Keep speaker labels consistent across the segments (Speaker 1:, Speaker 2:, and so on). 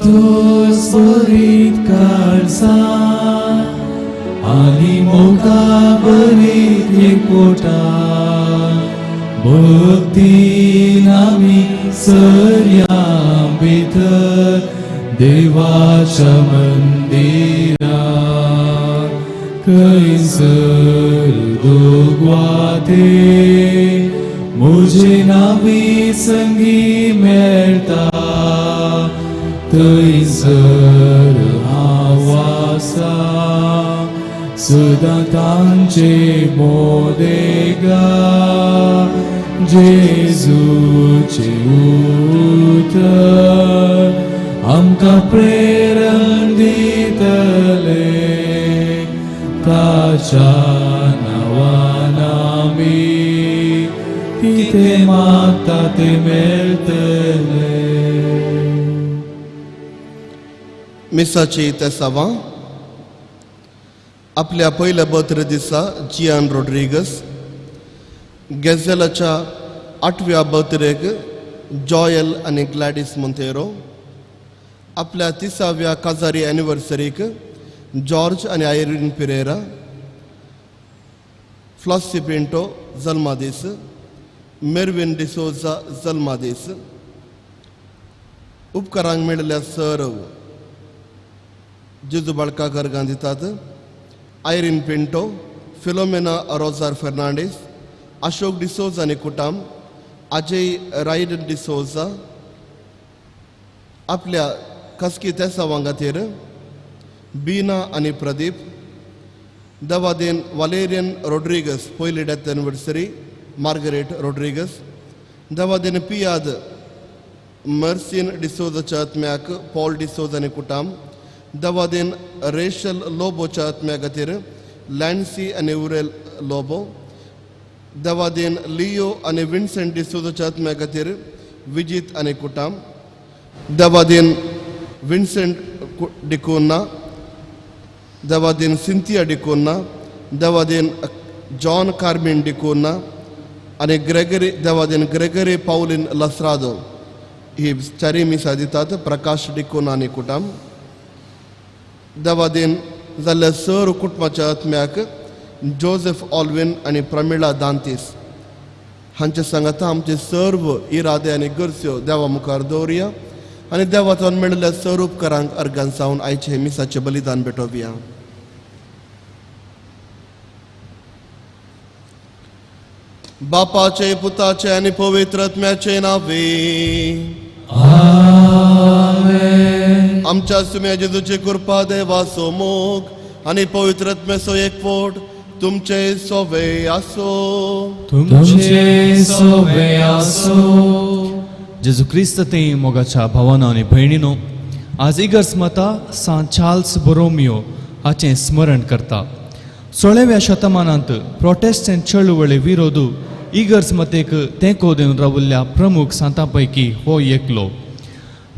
Speaker 1: संतोष भरीत काळजा आनी मोगा भरीत एकवटा भक्तीन आमी सरया भितर देवाच्या मंदिरा खंयसर दुगवाते म्हजे नावी संगी मेळटा थंयसर हांव आसा सदां तांचे मोदेगा जेजूचे उतर आमकां प्रेरण दितले ताच्या नांवान आमी कितें मागता तें मेळटलें.
Speaker 2: मिसाची तेसावां. आपल्या पयल्या बर्थडे दिसा जियान रोड्रिगस, गेझेलाच्या आठव्या बर्थडेक जॉयल आनी ग्लॅडीस मोंतेरो, आपल्या तिसाव्या काजारी एनिवर्सरीक जॉर्ज आनी आयरीन पिरेरा, फ्लॉसी पिंटो जल्मादीस, मेरविन डिसोजा जल्मादीस. उपकारांक मेळिल्ल्या सर्व जेजू बाळका गर्गां दितात आयरीन पिंटो, फिलोमेना रोजार फेर्नांडीस, अशोक डिसोजा आनी कुटाम, अजय रायडन डिसोजा. आपल्या खासगी तेसावां खातीर बीना आनी प्रदीप, दवादेन वालेरियन रोड्रिगस पयली डेथ एनिवर्सरी, मार्गरेट रोड्रिगस, दवादेन पियाद मर्सिन डिसोजाच्या आत्म्याक पॉल डिसोज आनी कुटाम, दवादेन रेशल लोबोच्या आत्म्या खातीर लॅन्सी आनी उरेल लोबो, दवादेन लियो आनी विन्सेंट डिसोजाच्या आत्म्या खातीर विजीत आनी कुटाम, Dawaden Vincent डिकोन्ना, Dawaden Cynthia डिकोन्ना, Dawaden John carmine डिकोन्ना आनी ग्रेगरी दवादेन ग्रेगरी पावलीन लसरादो. ही चारी मिसां दितात प्रकाश डिकोन्ना आनी कुटाम. दवादेन जाल्ल्या सर कुटुंबाच्या आत्म्याक जोसेफ ऑल्विन आनी प्रमिळा दांतीस हांचे सांगाता आमचे सर्व इरादे आनी गरज्यो देवा मुखार दवरुया आनी देवाचो मेळिल्ल्या सर उपकारांक अर्गान जावन आयचे मिसाचें बलिदान भेटोवया. बापाचे, पुताचे आनी पवित्र आत्म्याचे नावे.
Speaker 1: आमेन.
Speaker 2: आमच्या सुम्या जेजूची कृपा, देवाचो मोग आनी पवित्र आत्म्याचो एकवट तुमचे सोवे आसो.
Speaker 1: तुमचे सोवे आसो.
Speaker 3: जेजू क्रिस्त ते मोगाच्या भावानो आनी भयणीनो, आज इगर्ज माता सांत चार्ल्स बोरोमियो हाचें स्मरण करता. 16व्या शतमानांत प्रोटेस्टंट चळवळे विरोध इगर्ज मतेक तेंको दिवन राविल्ल्या प्रमुख सांतां पैकी हो एकलो.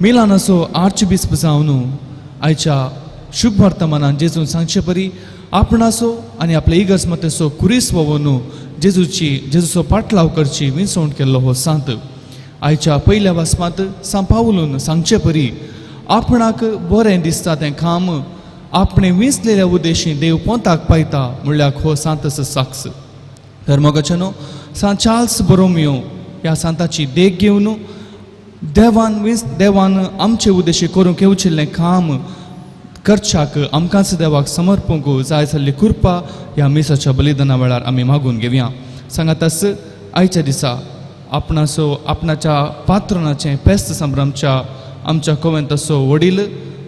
Speaker 3: मिलानाचो आर्चबिस्प जावन आयच्या शुभ वर्तमानान जेजून सांगचे परी आपणाचो आनी आपल्या इगर्ज मतेचो कुरीस वोवन जेजूची जेजूचो पाटलाव करची विंचवण केल्लो हो सांत. आयच्या पयल्या वाचपांत सांत पावलून सांगचे परी आपणाक बरें दिसता तें काम आपणे विंचलेल्या उद्देशी देव पोंताक पायता म्हणल्यार हो सांतस साक्ष. तर मोगाच्यानो, सांत चार्ल्स बोरोमियो ह्या सांताची देख घेवन देवान विंच देवान आमचे उद्देशी करूंक येवचिल्लें काम करच्याक आमकांच देवाक समर्पूंक जाय जाल्ली कृपा ह्या मिसाच्या बलिदाना वेळार आमी मागून घेवया. सांगातास आयच्या दिसा आपणाचो आपणाच्या पात्रणाचें पेस्त संभ्रमच्या आमच्या कोवेंताचो वडील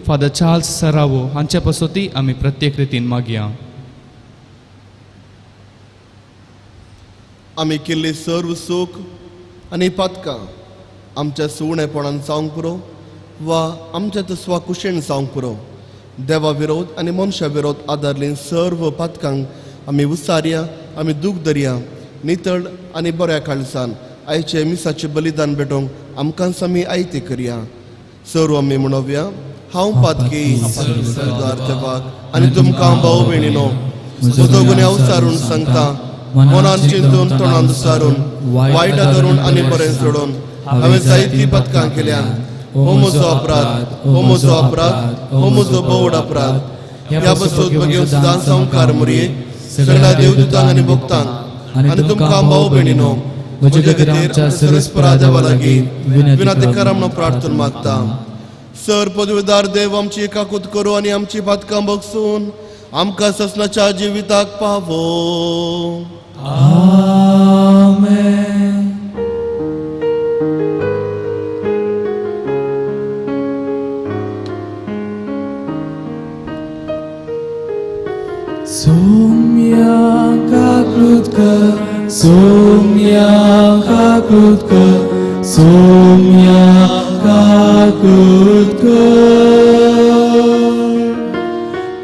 Speaker 3: फादर चार्ल्स सरावो हांचे पासती आमी प्रत्येक रितीन मागया.
Speaker 2: आमी केल्ली सर्व सूख आनी पातकां आमच्या सुवणेपणान जावंक पुरो वा आमच्या तस्वा कुशेन जावंक पुरो, देवा विरोध आनी मनशा विरोध आदारली सर्व पातकांक आमी उसारया, आमी दूख दरया. नितळ आनी बऱ्या काळसान आयचे मिसाचें बलिदान भेटोवंक आमकांच आमी आयते करया. सर्व आमी म्हणोवया, हांव पातकी सरदार देवाक आनी तुमकां भाव भयणीनो म्हजो गुन्यांव सारून सांगता. मनान चिंतून, तोंडान सारून, वायट धरून आनी बरें सोडून हांवें जायतीं पदकां केल्या. हो म्हजो अपराध, हो म्हजो अपराध, हो म्हजो बोवड अपराध. ह्या बसोत बगेवन सदां संवकार मुरये सगळ्या देवदूतांक आनी भक्तांक आनी तुमकां भाव भयणीनो म्हज्या खातीर आमच्या सर्वेस्परा देवा लागीं विनंती करा म्हणून प्रार्थना मागता. सर पदवीदार देव आमची काकूत करूं आनी आमची पातकां बगसून आमकां ससनाच्या जिविताक पावो.
Speaker 1: आमेन. सोम्या काकृत कर, सोम्या काकृत कर, सोम्या काकृत कर.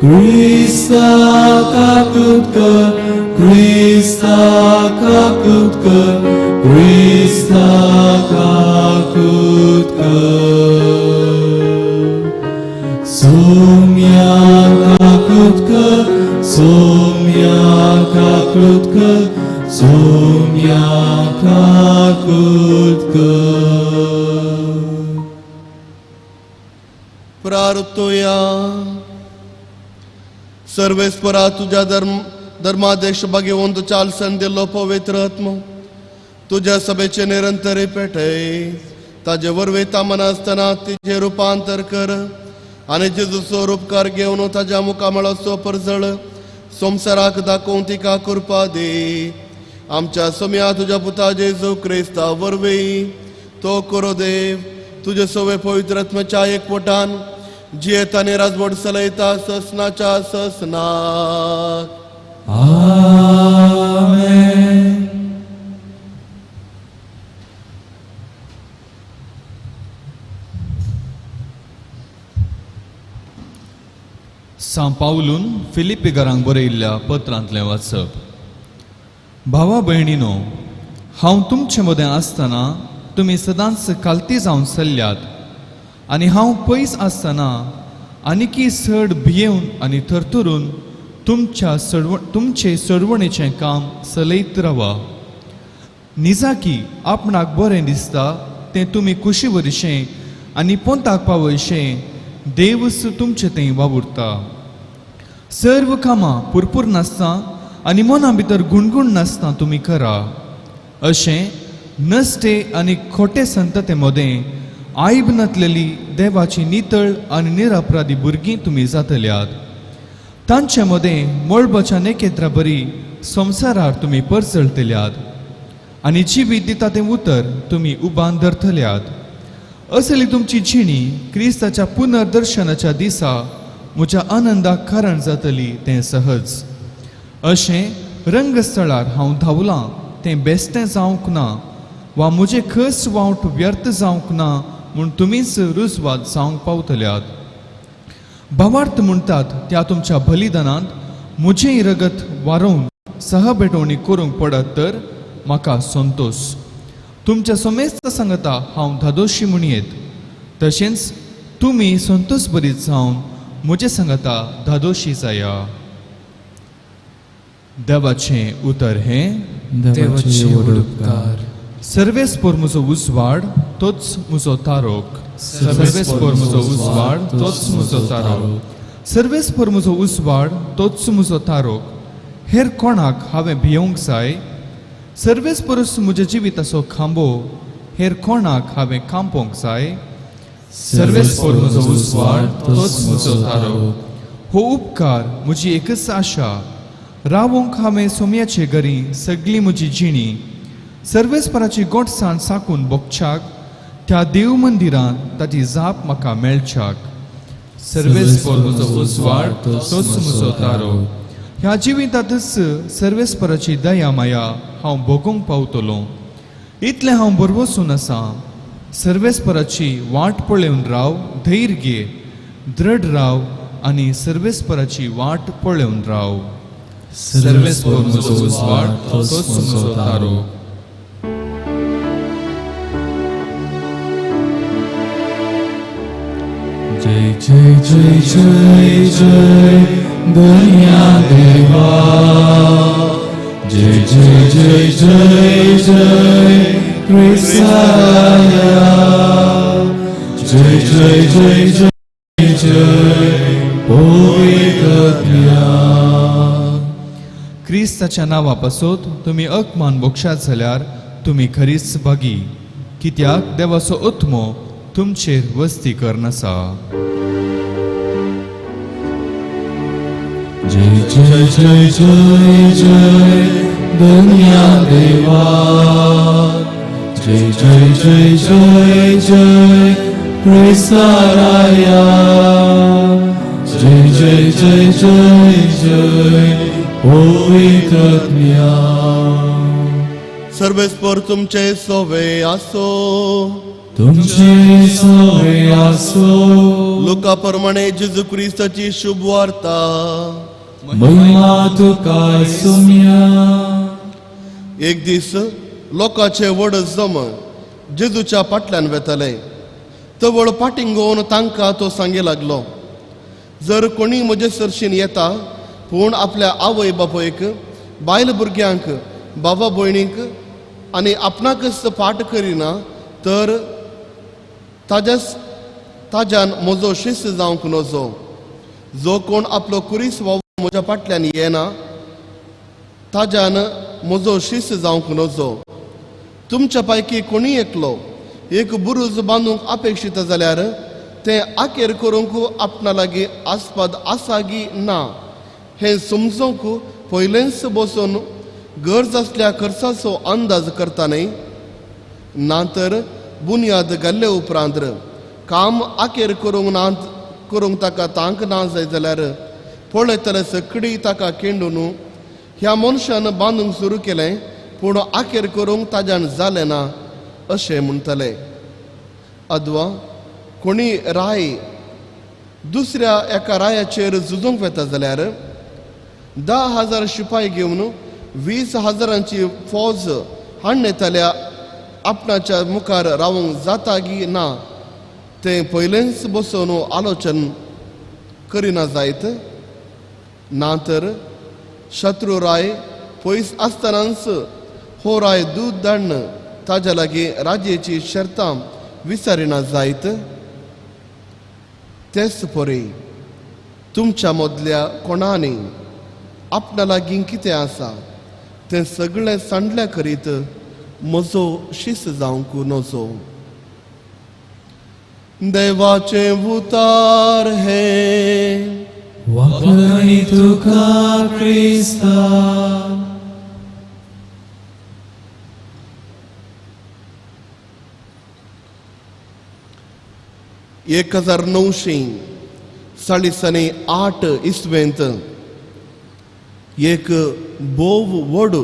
Speaker 1: क्रिस्ता काकृत कर, क्रिस्ता काकृत कर, क्रिस्ता काकृत कर. सोम्या काकृत कर, सोम्या काकृत कर, सोम्या काकृत कर.
Speaker 2: प्रार्थोया. सर्वेस्परा तुझ्या धर्मादेश भाग्यवंत चालसन दिल्लो पवित्र आत्मो तुझ्या सभेचे निरंतर पेटय, ताजे वरवीं तामन आसतना तिजें रुपांतर कर आनी जेजूचो रुपकार घेवन ताज्या मुखामळाचो परजळ संवसाराक दाखोवन तिका कृपा दी. आमच्या सोम्या तुज्या पुता जेजू क्रिस्ता वरवीं तो करो देव तुजे सवे पवित्र आत्म्याच्या एकवटान जियेत आनी राजवट चलयता ससनाच्या ससनाक.
Speaker 1: आमेन.
Speaker 3: सां पावलून फिलिप्पीकारांक बरयल्ल्या पत्रांतलें वाचप. भावा भयणीनो, हांव तुमचे मदें आसतना तुमी सदांच खालती जावन चल्ल्यात आनी हांव पयस आसतना आनीकी चड भियेवन आनी थरथरून तुमचे चडवणेचें काम चलयत रावा. निजाकी आपणाक बरें दिसता तें तुमी कुशी वरशें आनी पोंताक पावयशें देवूच तुमचें थंय वावुरता. सर्व कामां पुरपूर नासता आनी मना भितर गुणगुण नासता तुमी करा. अशें नश्टे आनी खोटे संतते मदें आयब नातलेली देवाची नितळ आनी निरपराधी भुरगीं तुमी जातल्यात. तांचे मदें मळबाच्या नेकेत्रा बरी संवसारार तुमी परजळटल्यात आनी जिवीत दिता तें उतर तुमी उबान धरतल्यात. असली तुमची जिणी क्रिस्ताच्या पुनर्दर्शनाच्या दिसा म्हज्या आनंदाक कारण जातली तें सहज. अशें रंगस्थळार हांव धांवलां तें बेश्टें जावंक ना वा म्हजें खस वावट व्यर्थ जावंक ना म्हूण तुमीच रुजवात जावंक पावतल्यात. भावार्थ म्हणटात त्या तुमच्या बलिदानांत म्हजेंय रगत वारोवन सहभेटवणी करूंक पडत तर म्हाका संतोश. तुमच्या समेस्त सांगता हांव धादोशी म्हणयेत, तशेंच तुमी संतोश बरीत जावन म्हजे सांगता धादोशी जाया. देवाचें उतर हें.
Speaker 1: देवाचे व्हड उपकार.
Speaker 3: सर्वेस्पोर म्हजो उजवाड तोच म्हजो तारोक. सर्वेस्पोर म्हजो उजवाड तोच म्हजो तारोक. सर्वेस्पोर म्हजो उजवाड तोच म्हजो तारोक. हेर कोणाक हांवें भियोंक जाय? सर्वेस्पोरच म्हज्या जिविताचो खांबो, हेर कोणाक हांवें कांपोंक जाय? सर्वेस्पोर म्हजो उजवाड तोच म्हजो तारोक. हो उपकार म्हजी एकच आशा, रावोंक हांवें सोम्याचे घरी सगळी म्हजी जिणी. सर्वेस्पराची गोडसाण साकून बोगच्याक त्या देव मंदिरांत ताची जाप म्हाका मेळच्याक. सर्वेस्पर म्हजो उजवाड तोच म्हजो तारो. ह्या जिवितांतच सर्वेस्पराची दया माया हांव भोगूंक पावतलो इतलें हांव बरवसून आसा. सर्वेस्पराची वाट पळोवन राव, धैर्य घे, दृढ राव आनी सर्वेस्पराची वाट पळोवन राव. सर्वेस्पर म्हजो उजवाड तोच म्हजो तारो.
Speaker 1: जय जय जय जय जय दया देवा, जय जय जय जय जय क्रिस्ताया, जय जय जय जय जय पवित्र.
Speaker 3: क्रिस्ताच्या नांवा पासत तुमी अकमान भोगशात जाल्यार तुमी खरीच भागी, कित्याक देवाचो आत्मो तुमचेर वस्ती करनासा.
Speaker 1: जय जय जय जय जय धन्या देवा, जय जय जय जय जय क्रिस्ताराया, जय जय जय जय जय पवित्रत्म्या.
Speaker 2: सर्वेस्पर तुमचे सोवे आसो.
Speaker 1: तुमचे सोवे आसो.
Speaker 2: लुका प्रमाणे जेजू क्रिस्ताची शुभ वार्ता.
Speaker 1: महिमा तुका सुम्या.
Speaker 2: एक दीस लोकांचे व्हड जम जेजूच्या फाटल्यान वेताले. तवळ पाटिंगोवन तांकां तो सांगे लागलो, जर कोणी म्हजे सरशीन येता पूण आपल्या आवय बापायक, बायल भुरग्यांक, बाबा भयणीक आनी आपणाकच फाट करिना तर ताज्यान म्हजो शिस्त जावंक नजो. जो कोण आपलो कुरीस वाव म्हज्या फाटल्यान येना ताज्यान म्हजो शिस्त जावंक नजो. तुमच्या पैकी कोणी एकलो एक बुरूज बांदूंक अपेक्षीत जाल्यार तें आखेर करूंक आपणा लागीं आस्पद आसा गी ना हें समजूंक पयलेंच बसून गरज आसल्या खर्चाचो अंदाज करता न्हय. ना तर बुन्याद घाल्ले उपरांत काम आखेर करूंक ना करूंक ताका तांक ना जाय जाल्यार पळयतले सगळी ताका केंडून ह्या मनशान बांदूंक सुरू केलें पूण आखेर करूंक ताज्यान जालें ना अशें म्हणटले. अदवा कोणी राय दुसऱ्या एका रायाचेर झुजूंक वता जाल्यार 10,000 शिपाय घेवन 20,000 फौज हाडणेतल्या आपणाच्या मुखार रावंक जाता गी ना तें पयलेंच बसून आलोचन करिना जायत. ना तर शत्रू राय पयस आसतनाच हो राय दूद धाडन ताज्या लागीं राजेची शर्तां विचारिना जायत. तेच परी तुमच्या मदल्या कोणांनी आपणा लागीं कितें आसा तें सगळें सांडल्या करीत म्हजो शिस्त जावंक नजो. देवाचें उतार हें.
Speaker 1: वाखणी तुका क्रिस्ता.
Speaker 2: एक 1948 इसवेंत एक भोव व्हड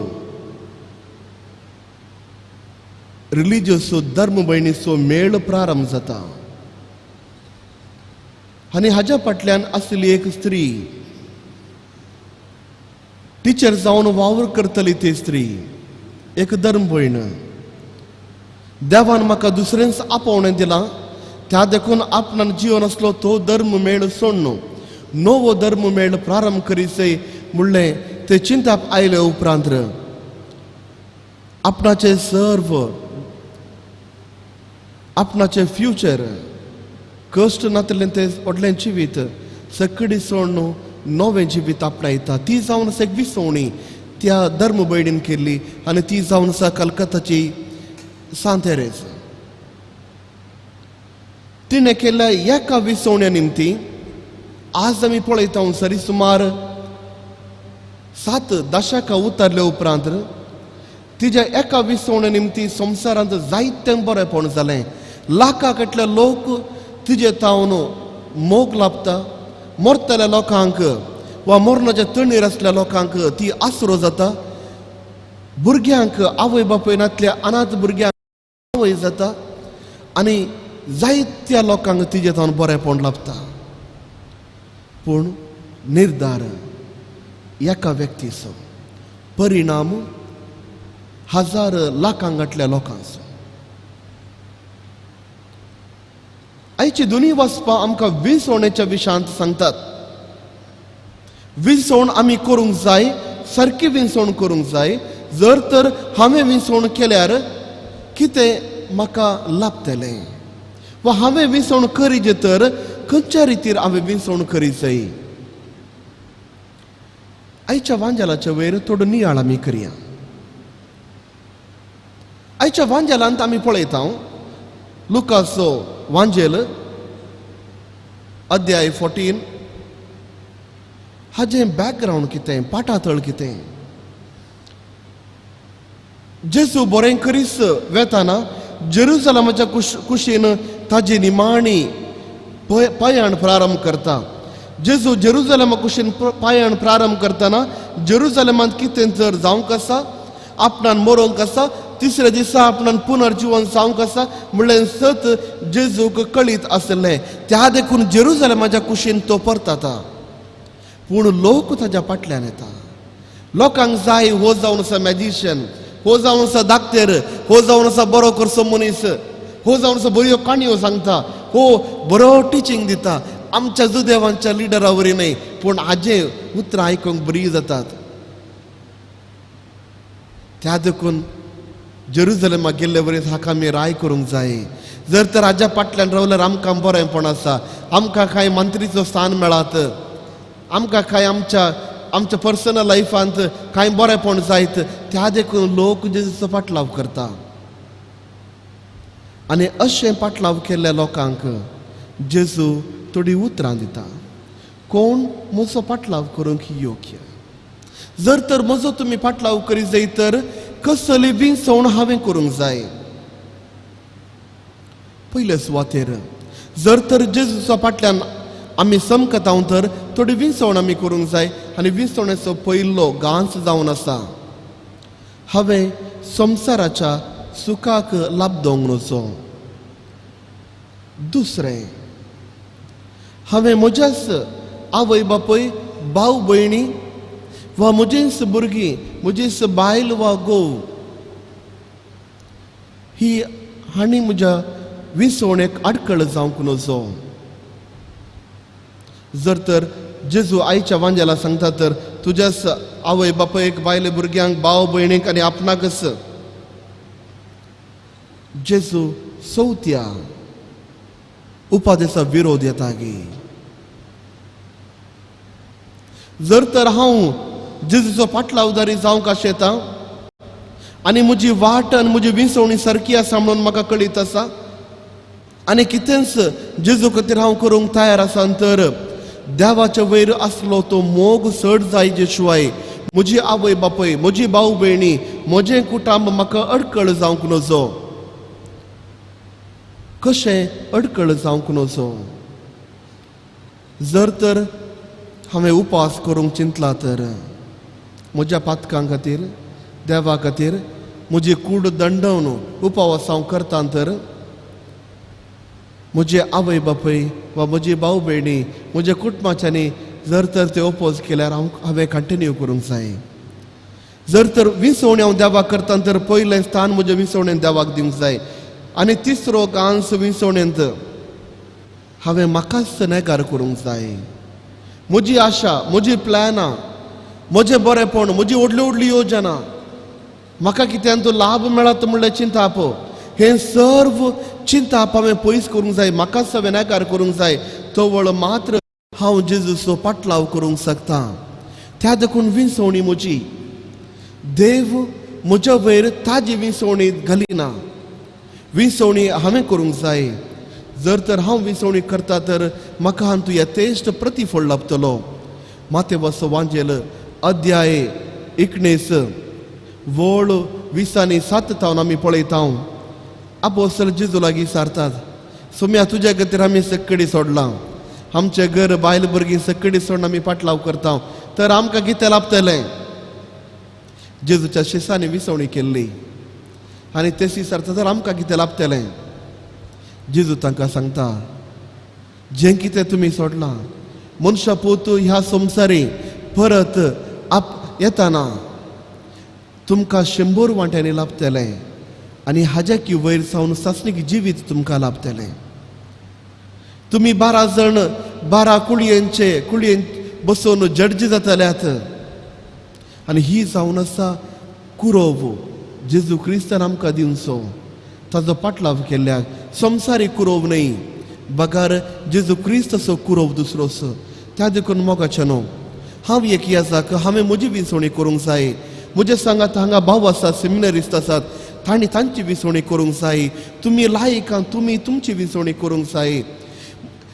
Speaker 2: रिलिजियस धर्म भयणीचो मेळ प्रारंभ जाता आनी हाज्या फाटल्यान आसली एक स्त्री, टिचर जावन वावर करतली ती स्त्री, एक धर्म भयण. देवान म्हाका दुसरेंच आपोवणें दिलां त्या देखून आपणान जिवन आसलो तो धर्म मेळ सोडणू नवो धर्म मेळ प्रारंभ करीसय म्हणलें ते चिंताप आयले उपरांत आपणाचे सर्व आपणाचे फ्युचर कश्ट नातलें तें व्हडलें जिवीत सगळी सोडणू नवें जिवीत आपणायता. ती जावन आसा एक विसवणी त्या धर्म भयणीन केल्ली आनी ती जावन आसा कलकत्ताची सांतेरेज. तिणें केल्ल्या एका विसवण्या निमती आज आमी पळयता सरी सुमार 7 दशकां उतरले उपरांत तिज्या एका विसवण्या निमती संवसारांत जायतें बरेंपण जालें. लाखां कडले लोक तिजे तावन मोग लाभता. मरतल्या लोकांक वा मरणाच्या तणीर आसल्या लोकांक ती आसरो जाता. भुरग्यांक आवय बापूय नातल्या अनाथ भुरग्यांक आवय जाता आनी जायत्या लोकांक तिजे तावन बरेंपण लाभता. पूण निर्धार एका व्यक्तीचो परिणाम हजार लाखां गांठल्या लोकांचो. आयची दोनूय वाचपां आमकां विसवणेच्या विशयांत सांगतात. विसवण आमी करूंक जाय, सारकी विसवण करूंक जाय. जर तर हांवें विसवण केल्यार कितें म्हाका लाभतलें वा हांवें विसवण करीजे तर खंयच्या रितीर हांवें विसवण करी जाय? आयच्या वांजेलाच्या वयर थोडो नियाळ आमी करया. आयच्या वांजेलांत आमी पळयता लुकासो वांजेल अध्याय 14 हाजें बॅकग्रावंड कितें, पाटातळ कितें. जेजू बरें करीस वेताना जेरुजलमाच्या कुशीन ताजी निमाणी पायाण प्रारंभ करता. जेजू जेरुजलमा कुशीन पायाण प्रारंभ करतना जेरुजलमांत कितें जर जावंक आसा, आपणान मरोंक आसा, तिसऱ्या दिसा आपणान पुनर्जिवन जावंक आसा म्हणलें सत जेजूक कळीत आसलें. त्या देखून जेरुजलमाच्या कुशीन तो परताता. पूण लोक ताज्या फाटल्यान येता. लोकांक जाय हो जावन आसा मॅजिशियन, हो जावन आसा दाक्तेर, हो जावन आसा बरो करचो मनीस, हो जावन आसा बऱ्यो काणयो सांगता, हो बरो टिचींग दिता, आमच्या जुदेवांच्या लिडरा वरी न्हय, पूण हाजे उतरां आयकूंक बरी जातात. त्या देखून जेरुजलेमाक गेल्ले वरी हाका आमी राय करूंक जाय. जर तर हाज्या फाटल्यान रावल्यार आमकां बरेंपण आसा, आमकां कांय मंत्रीचो स्थान मेळात, आमकां कांय आमच्या आमच्या पर्सनल लायफांत कांय बरेंपण जायत. त्या देखून लोक जेजूचो फाटलाव करता. आनी अशें फाटलाव केल्ल्या लोकांक जेजू थोडी उतरां दिता. कोण म्हजो फाटलाव करूंक योग्य? जर तर म्हजो तुमी फाटलाव करी जाय तर कसली विसवण हांवें करूंक जाय? पयले सुवातेर जर तर जेजूच्या फाटल्यान आमी समकता तर थोडी विसवण आमी करूंक जाय. आनी विसवणेचो पयलो गांच जावन आसा हांवें संवसाराच्या सुखाक लाभ नजो. दुसरें, हांवें म्हज्याच आवय बापूय, भाव भयणी वा म्हजीच भुरगीं, म्हजीच बायल वा घोव ही हांणी म्हज्या विसवणेक आडखळ जावंक नजो. जर तर जेजू आयच्या वांजेला सांगता तर तुज्याच आवय बापायक, बायले भुरग्यांक, भाव भयणीक आनी आपणाकच जेजू चवथ्या उपादेचो विरोध येता गी. जर तर हांव जेजूचो फाटलावदारी जावंक आशेता आनी म्हजी वाट आनी म्हजी विसवणी सारकी आसा म्हणून म्हाका कळीत आसा आनी कितेंच जेजू खातीर हांव करूंक तयार आसा तर देवाच्या वयर आसलो तो मोग चड जाय. जेशिवाय म्हजी आवय बापूय, म्हजी भाव भयणी, म्हजें कुटुंब म्हाका अडकळ जावंक नजो. कशें अडकळ जावंक नजो? जर तर हांवें उपास करूंक चिंतला तर म्हज्या पातकां खातीर, देवा खातीर म्हजी कूड दंडोवन उपवास हांव करता तर म्हजे आवय बापूय वा म्हजी भाव भयणी, म्हज्या कुटुंबाच्यांनी जर तर ते ओपोज केल्यार हांवें कंटिन्यू करूंक जाय. जर तर विसवणी हांव देवाक करता तर पयलें स्थान म्हज्या विसवणेन देवाक दिवंक जाय. आनी तिसरो गांस विसवणेंत हांवें म्हाकाच नेगार करूंक जाय. म्हजी आशा, म्हजी प्लॅनां, म्हजें बरेंपण, म्हजी व्हडली व्हडली योजना, म्हाका कित्यान तो लाभ मेळत म्हणलें चिंताप, हें सर्व चिंताप हांवें पयस करूंक जाय, म्हाकाच हांवें नेगार करूंक जाय. तवळ मात्र हांव जेजूचो पाटलाव करूंक शकता. त्या देखून विसवणी म्हजी देव म्हज्या वयर ताजी विसवणी घालिना. विसवणी हांवें करूंक जाय. जर तर हांव विसवणी करता तर म्हाका हातूंत यथेश्ट प्रतिफळ लाभतलो. मातेवसो वांजेल अध्याय 19 वळ 20 आनी 7 थावन आमी पळयता. आपोसल जेजू लागीं सारतात, सोम्या तुज्या खातीर आमी सक्कडी सोडलां, आमचें घर बायल भुरगीं सक्कडी सोडून आमी पाटलाव करता तर आमकां कितें लाभतलें? जेजूच्या शिसांनी विसवणी केल्ली आनी ते विचारता तर आमकां कितें लाभतलें? जेजू तांकां सांगता, जें कितें तुमी सोडलां मनशा पूत ह्या संवसारी परत आप येताना तुमकां 100 वांट्यांनी लाभतलें आनी हाज्या की वयर सावन सासणीक जिवीत तुमकां लाभतलें. तुमी 12 जाण 12 कुळयेंचे कुळयेन बसोवन जड्ज जातल्यात. आनी ही जावन आसा कुरोव जेजू क्रिस्तान आमकां दिवचो. ताजो पाटलाव केल्ल्याक संवसारी कुरोव न्हय बगर जेजू क्रिस्त असो कुरोव दुसरोस. त्या देखून मोगाचें न्हू हांव एक याजाक हांवें म्हजी विसवणी करूंक जाय. म्हजे सांगात हांगा भाव आसात, सेमिनरिस्ट आसात, तांणी तांची विसवणी करूंक जाय. तुमी लायकां तुमी तुमची विसवणी करूंक जाय.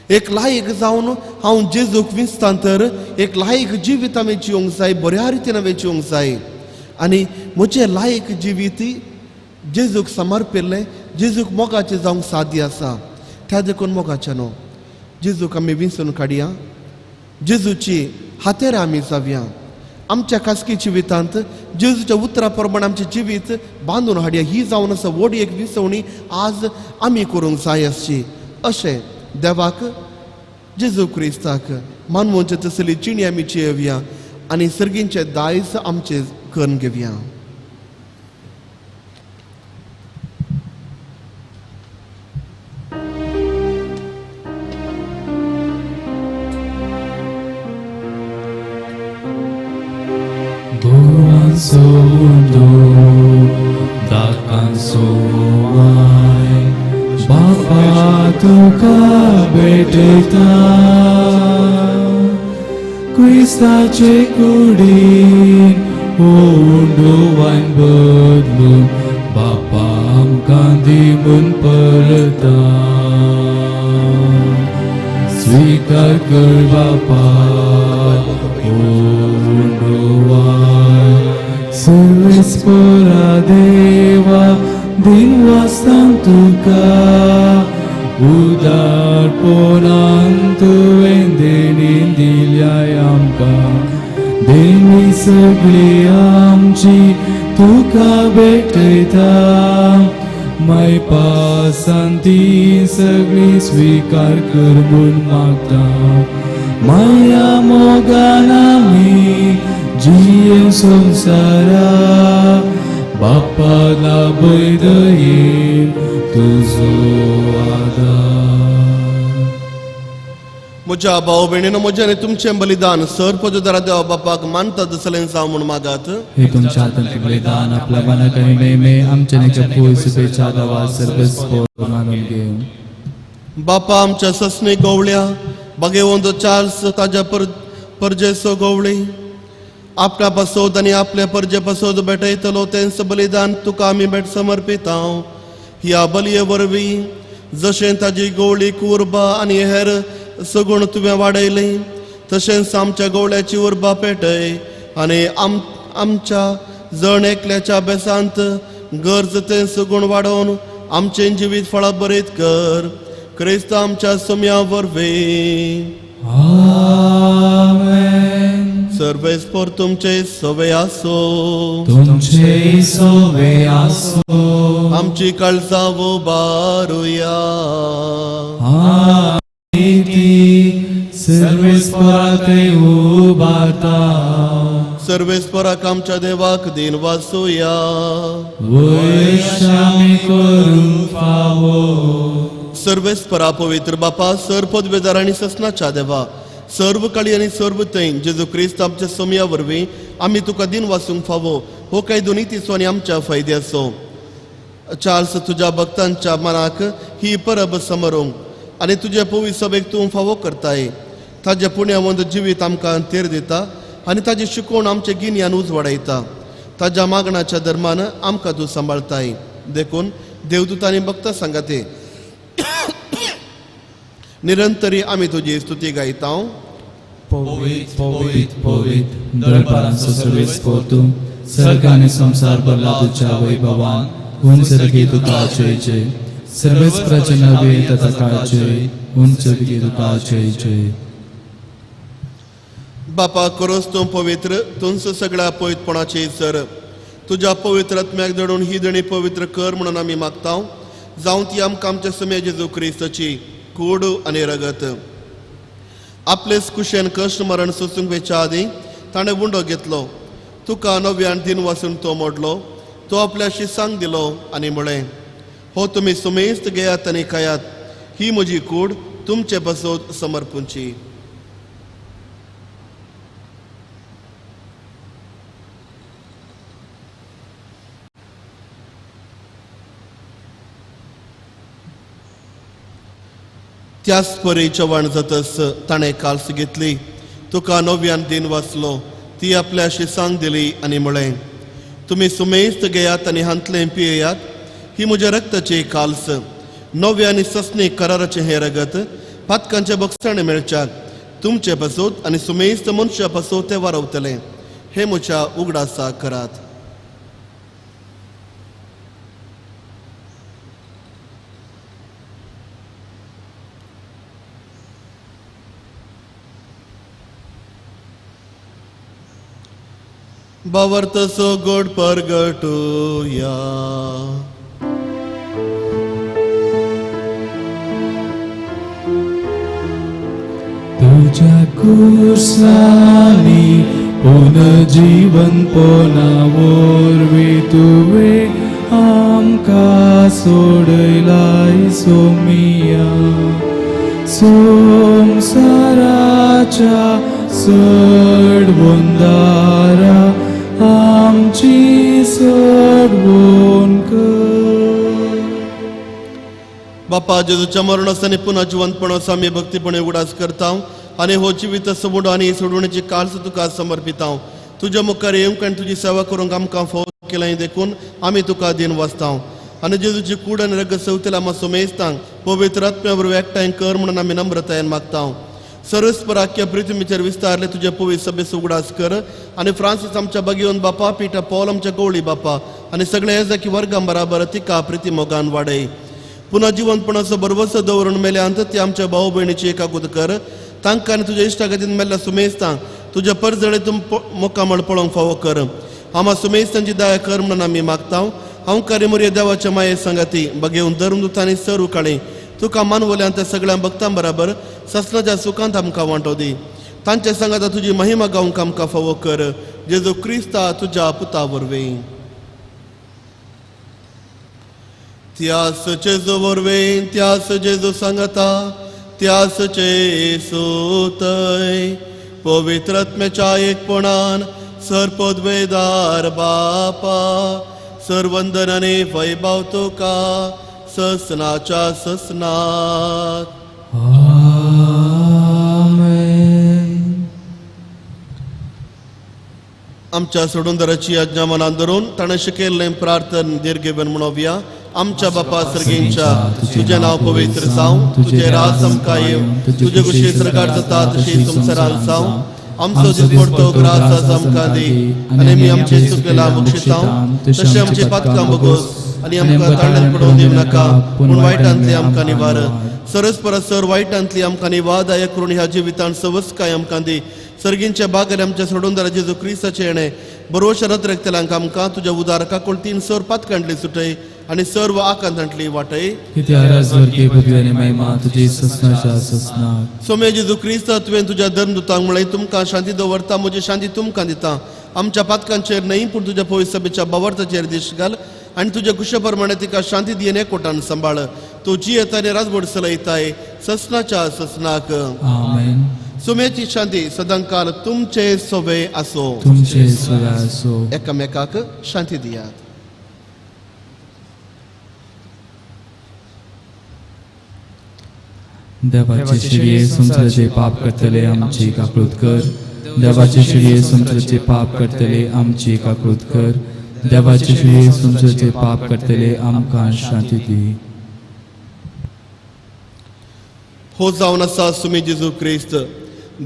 Speaker 2: एक लायक जावन हांव जेजूक विंचता तर एक लायक जिवीत हांवें जिवंक जाय, बऱ्या रितीन हांवें जिवंक जाय. आनी म्हजें लायक जिवीत जेजूक समर्पिल्लें, जेजूक मोगाचें जावंक साध्य आसा. त्या देखून मोगाचें न्हू जेजूक आमी विंचून काडया, जेजूची हातेर आमी जावया. आमच्या खासगी जिवितांत जेजूच्या उतरा प्रमाण आमचें जिवीत बांदून हाडया. ही जावन आसा व्हड एक विसवणी आज आमी करूंक जाय आसची. अशें देवाक जेजू क्रिस्ताक मानवोचे तसली जिणी आमी जियेवया आनी सर्गींचें दायज आमचें करून घेवया.
Speaker 1: गोवांचो उंडो दाकांचो वाय बापा तुका भेटयता, क्रिस्ताचे कुडीन हो उंडो वायन बदलून बापा आमकां दी म्हूण परता. स्वीकार कर बापा हो उंडो वाय, सर्वेस्परा देवा दिन वासतां तुका, उदारपणान तुवें देणी दिल्याय आमकां, देणी सगळी आमची तुका भेटयता, मायपासान ती सगळी स्वीकार कर म्हूण मागता. माया मोगान आमी जिये संवसारा, बाप्पा लाभय दयेन तुजो आदार.
Speaker 2: म्हज्या भाव भयणीनो, म्हजें आनी तुमचें बलिदान सर पदुदारा देवा बापाक मानता तसलें जावं म्हूण मागात.
Speaker 1: हे तुमच्या हातांतलें बलिदान आपल्या मनाक आनी नेमे आमच्या कपूर शुभेच्छा दवा सर्वस्व मानून घेवं.
Speaker 2: बापा आमच्या ससनी गवळ्या बागेवंत चार्ल्स ताज्या परजेसो गवळी आपल्या पासोद आनी आपल्या परजे पासोद भेटयतलो तेंच बलिदान तुका आमी भेट समर्पिता. ह्या बलये वरवीं जशें ताजी गवळी उर्बा आनी हेर सगुण तुवें वाडयली तशेंच आमच्या गवळ्याची उर्बा पेटय आनी आमच्या जण एकल्याच्या बेसांत गरज तें सगुण वाडोवन आमचें जिवीत फळां बरीत कर. क्रिस्त आमच्या सोम्या वरवीं.
Speaker 1: आमेन.
Speaker 2: सर्वेस्पोर तुमचे सवे आसो.
Speaker 1: तुमचे सोवे आसो.
Speaker 2: आमची काळजां उबारुया.
Speaker 1: आनी ती सर्वेस्परा थंय उबारता.
Speaker 2: सर्वेस्पराक आमच्या देवाक दिन वासूया.
Speaker 1: वयर आमी करूंक फावो.
Speaker 2: सर्वेस्परा पवित्र बापा, सर पदवेदार आनी ससनाच्या देवा, सर्व काळी आनी सर्व थंय जेजू क्रिस्त आमच्या सोमया वरवीं आमी तुका दिन वासूंक फावो हो कायदो नितीचो आनी आमच्या फायद्याचो. चार्ल्स तुज्या भक्तांच्या मनाक ही परब समरूंक आनी तुजे पवित्र सभेक तूं फावो करताय. ताजें पुण्यावंत जिवीत आमकां तेर दिता आनी ताजी शिकवण आमचें गिन्यान उजवाडायता. ताज्या मागणाच्या धर्मान आमकां तूं सांबाळताय. देखून देवदूतांनी भक्ता सांगाते निरंतरी आमी तुजी स्तुती गायता.
Speaker 1: पवित्र पवित्र पवित्र दरबारांचो सर्वेस्पोर तूं, सर्ग आनी संवसार भरला तुज्या वैभवान. उंच सर्गी तुका जय जय. सर्वेस्पराचे नवे ताका जय. उंच सर्गी तुका जय जय.
Speaker 2: बापा करोस तूं पवित्र, तूंच सगळ्या पवित्रपणाची सर. तुज्या पवित्र आत्म्याक धाडून ही देणी पवित्र कर म्हणून आमी मागता. जावं ती आमकां आमच्या समे जेजू क्रिस्ताची कूड आनी रगत. आपलेच कुशेन कश्ट मरण सोसूंक वेच्या आदीं ताणें उंडो घेतलो, तुका नव्यान दिन वासून तो मोडलो, तो आपल्या शिसांक दिलो आनी म्हळें, हो तुमी सुमेस्त घेयात आनी खायात, ही म्हजी कूड तुमचे पासत समर्पूंची. त्याच परी जेवण जातस ताणें काल्स घेतली, तुका नव्यान दिन वाचलो, ती आपल्या शिसांक दिली आनी म्हळें, तुमी सुमेस्त घेयात आनी हांतलें पियेयात, ही म्हज्या रक्ताची काल्स, नव्या आनी ससनी कराराचें हें रगत पातकांचे बक्षाणे मेळच्याक तुमचे पासत आनी सुमेस्त मनशा पासत तें वारवतलें. हे म्हज्या उगडासा करात. बावर्तसो गोड परगटुया.
Speaker 1: तुझ्या कुर्सानी पुनर्जीवन पोना वरवीं तुवें आमकां सोडयलाय सोमिया. संवसाराच्या सडवंदारा आमची सोडवण कर.
Speaker 2: बापा जेजूच्या मरणास आनी पुन्हा जिवंतपणास आमी भक्तीपणे उगडास करता आनी हो जिवीत सोडून आनी सोडवणेची काल्स तुका समर्पिता. तुज्या मुखार येवंक आनी तुजी सेवा करूंक आमकां फावो केलाय देखून आमी तुका दिन वाचता. आनी जेजूची कूड आनी रगत सवतेला आमकां सुमेस्तांक पवित्र आत्म्या वरवीं एकठांय कर म्हणून आमी नम्रतायेन मागता. सरस्पर आख्या पृथ्वीचेर विस्तारले तुजे पवित्र सभेचो उगडास कर आनी फ्रांसीस आमच्या बागेवन बापा, पिटा पॉल आमच्या गवळी बापा आनी सगळे एजाकी वर्गां बराबर तिका प्रिती मोगान वाडय. पुन्हा जिवंतपणाचो भरवसो दवरून मेल्या अंत ती आमच्या भाव भयणीची एकाकूत कर. तांकां आनी तुज्या इश्टागतीन मेल्ल्या सुमेस्तांक तुज्या परजळे तूं मुखामळ पळोवंक फावो कर. आमा सुमेस्तांची दया कर म्हणून आमी मागता. हांव कार्य मोरये देवाच्या माये सांगाती बगेवन धर्मदूतांनी सर उकाळी तुका मानवल्यान त्या सगळ्या भक्तां बराबर ससनाच्या सुखांत आमकां वांटो दी. तांच्या सांगाता तुजी महिमा गावंक आमकां फावो कर. जेजू क्रिस्ता तुज्या पुता वरवीं. त्यास जेजू वरवीं, त्यास जेजू सांगता, त्यास जेसूतय पवित्र आत्म्याच्या एकपणान सर्पद्वेदार बापा सर्वंदनाने वैभव तुका ससनाच्या ससनात.
Speaker 1: आमेन.
Speaker 2: आमच्या सोडूनदाराची आज्ञा मनात धरून ताणें शिकयल्लें प्रार्थन दीर्घेवन म्हणोवया. आमच्या बापा सर्गींच्या, तुजें नांव पवित्र जावं, तुजें राज आमकां येवं, तुजे कुशी सरकार जाता तशी संवसारांत जावं. आमचो दिसपडतो ग्रास आज आमकां दी आनी आमी आमचे चुकलेला बक्षितांव तशें आमची पातकां बगोस आनी आमकां तांड्यान पडोवन दिवं नाका, पूण वायटांतली आमकां निवार. सरस परसर वायटांतली आमकां निवादायक करून ह्या जिवितांत सवस्काय आमकां दी. सर्गींच्या बागार आमच्या सोडूनदारा जेजू क्रिस्ताचें येणें बरोवच्या नदरेकतल्यांक आमकां तुज्या उदार काकूळ तीन सर पातकांतली सुटय आनी सर्व आकांतांतली वाटय. सोम्या जेजू क्रिस्ता तुवें तुज्या धर्मदूतांक म्हळें, तुमकां शांती दवरता, म्हजी शांती तुमकां दिता. आमच्या पातकांचेर न्हय पूण तुज्या पवित्र सभेच्या बावर्ताचेर दिश्ट घाल आनी तुज्या कुशा प्रमाणे तिका शांती दियेन एकवटान सांबाळ. तूं जियेता आनी राजवट चलयताय ससनाच्या ससनाक.
Speaker 1: आमेन.
Speaker 2: सुमेची शांती सदांकाल तुमचे सोबे आसो.
Speaker 1: तुमचे सोबे आसो.
Speaker 2: एकामेकाक शांती दियात.
Speaker 1: देवाचे शिडये संवसाराचे पाप करतले आमची काकळूत कर. देवाचे शिडये संवसाराचे पाप करतले आमची काकळूत कर. देवाचे शिडये संवसाराचे पाप करतले आमकां शांती दी.
Speaker 2: हो जावन आसा सुमी जेजू क्रिस्त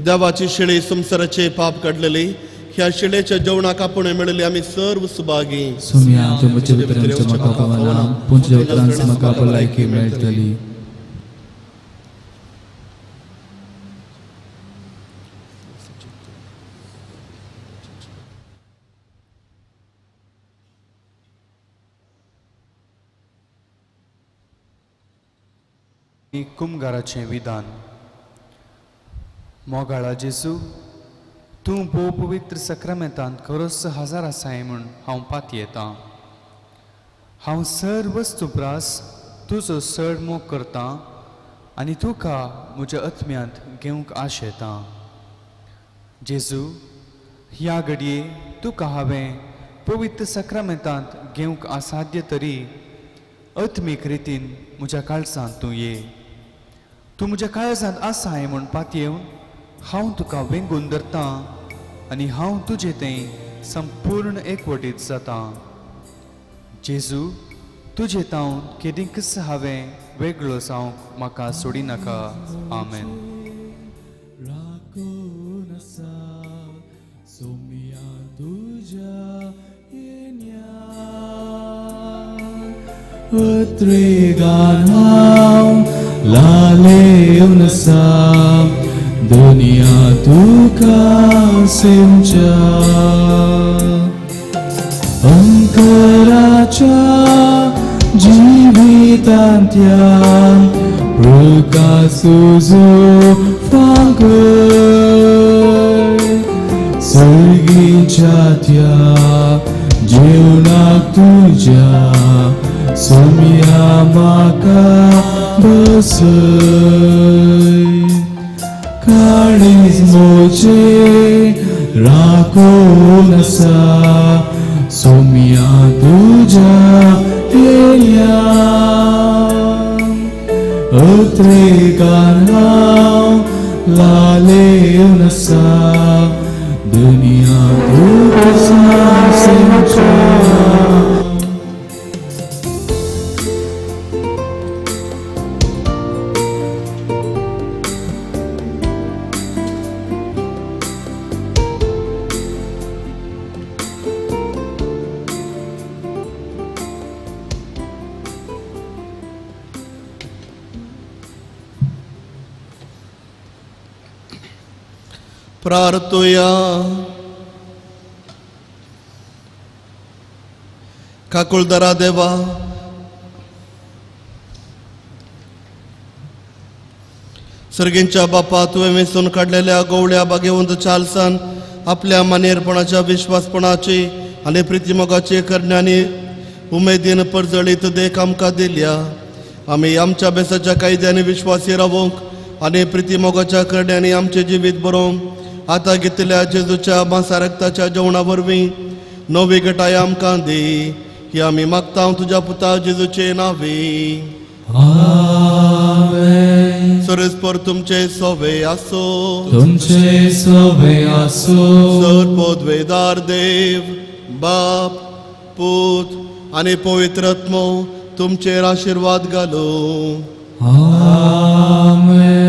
Speaker 2: देवाची शिळे संवसाराचे पाप काडलेली. ह्या शिळेच्या जेवणाक आपण मेळिल्ली आमी सर्व सुभागी.
Speaker 1: सुमिया तुमच्या भितर आमच्या म्हाका पावना, पूण तुज्या उतरांत म्हाका भलायकी मेळटली.
Speaker 4: कुमगाराचें विधान. मोगाळा जेजू, तूं भोव पवित्र सक्रामेंतांत खरोच हजार आसाय म्हूण हांव पातयेतां. हांव सर वस्तू प्रास तुजो चड मोग करतां आनी तुका म्हज्या आत्म्यांत घेवंक आशेतां. जेजू, ह्या घडये तुका हांवें पवित्र सक्रामेंतांत घेवंक असाध्य तरी आत्मीक रितीन म्हज्या काळजांत तूं ये. तूं म्हज्या काळजांत आसाय म्हूण पातयेवन हांव तुका वेंगून धरतां आनी हांव तुजे थंय संपूर्ण एकवटीत जाता. जेजू, तुजे तावन केदींकच हांवें वेगळो जावंक म्हाका सोडिनाका. आमेन.
Speaker 1: राखून आसा सोम्या तुज्या येन्या उतरेगान हांव लालेवन आसा दुनिया तुका सेमच्या अंकराच्या जिवितांत्या प्रकाश फांकय सर्गीच्या त्या जेवणाक तुज्या सोम्या म्हाका बसय. काळीज मोचे राखून आसा सोम्या तुज्या येन्या उतरेगान हांव लालेवन आसा दुनिया तुका सेमच्या.
Speaker 2: प्रार्थुया. काकुळदरा देवा, सर्गींच्या बापा, तुवें वेंचून काडलेल्या गोवळ्या बागेवंत चार्ल्सान आपल्या मानेरपणाच्या विश्वासपणाची आनी प्रितीमोगाची करण्यांनी उमेदीन परजळीत देख आमकां दिल्या. आमी आमच्या बेसाच्या कायद्यांनी विश्वासी रावूंक आनी प्रितीमोगाच्या करण्यांनी आमचें जिवीत बरोवंक आतां घेतिल्ल्या जेजूच्या मांसा रक्ताच्या जेवणा वरवीं नवी गटाय आमकां दी. ही आमी मागता तुज्या पुता जेजूचे नांवी.
Speaker 1: आमेन.
Speaker 2: सरस्पर तुमचे सोवे आसो.
Speaker 1: तुमचे सोवे आसो.
Speaker 2: सर पदवेदार देव बाप पूत आनी पवित्र आत्मो तुमचेर आशिर्वाद घालूं.
Speaker 1: आमेन.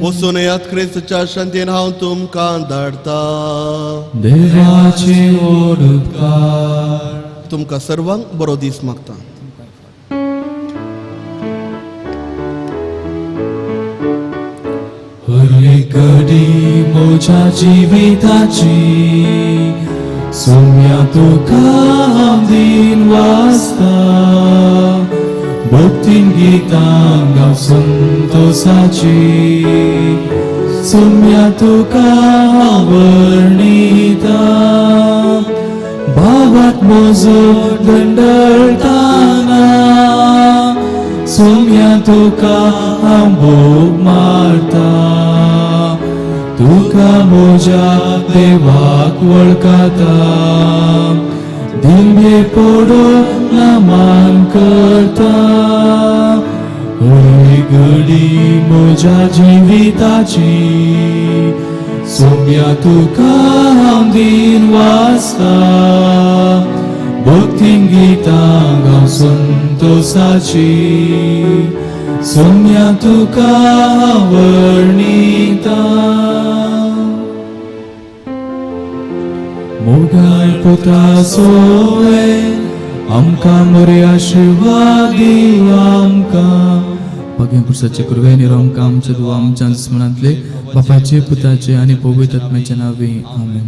Speaker 2: वचून येयात क्रिस्तच्या शांतीन हांव तुमकां धाडटा.
Speaker 1: देवाचे व्हड उपकार.
Speaker 2: तुमकां सर्वांक बरो दीस मागता.
Speaker 1: हर एक घडी म्हज्या जिविताची सोम्या तुका हांव दीन वाचता. भक्तीन गितां गांव संतोसाची सोम्या तुका हांव वर्णिता. भावात म्हजो दंडळताना सोम्या तुका हांव भोग मारता. तुका म्हज्या देवाक वळखता दिल्ले पडून मान करता. हर घडी म्हज्या जिविताची सोम्या तुका हांव दीन वाचता. भक्तीन गितां गांव संतोसाची सोम्या तुका हांव वर्णिता. मोगाळ पुता सोवे आमकां बरे आशिर्वाद दिव आमकां. भाग्य पुरसाचे कुरवे निरोमकां आमच्या दुवा आमच्या दुस्मनांतले बापाचे पुताचे आनी पवित्र आत्म्याच्या नांवी. आमेन.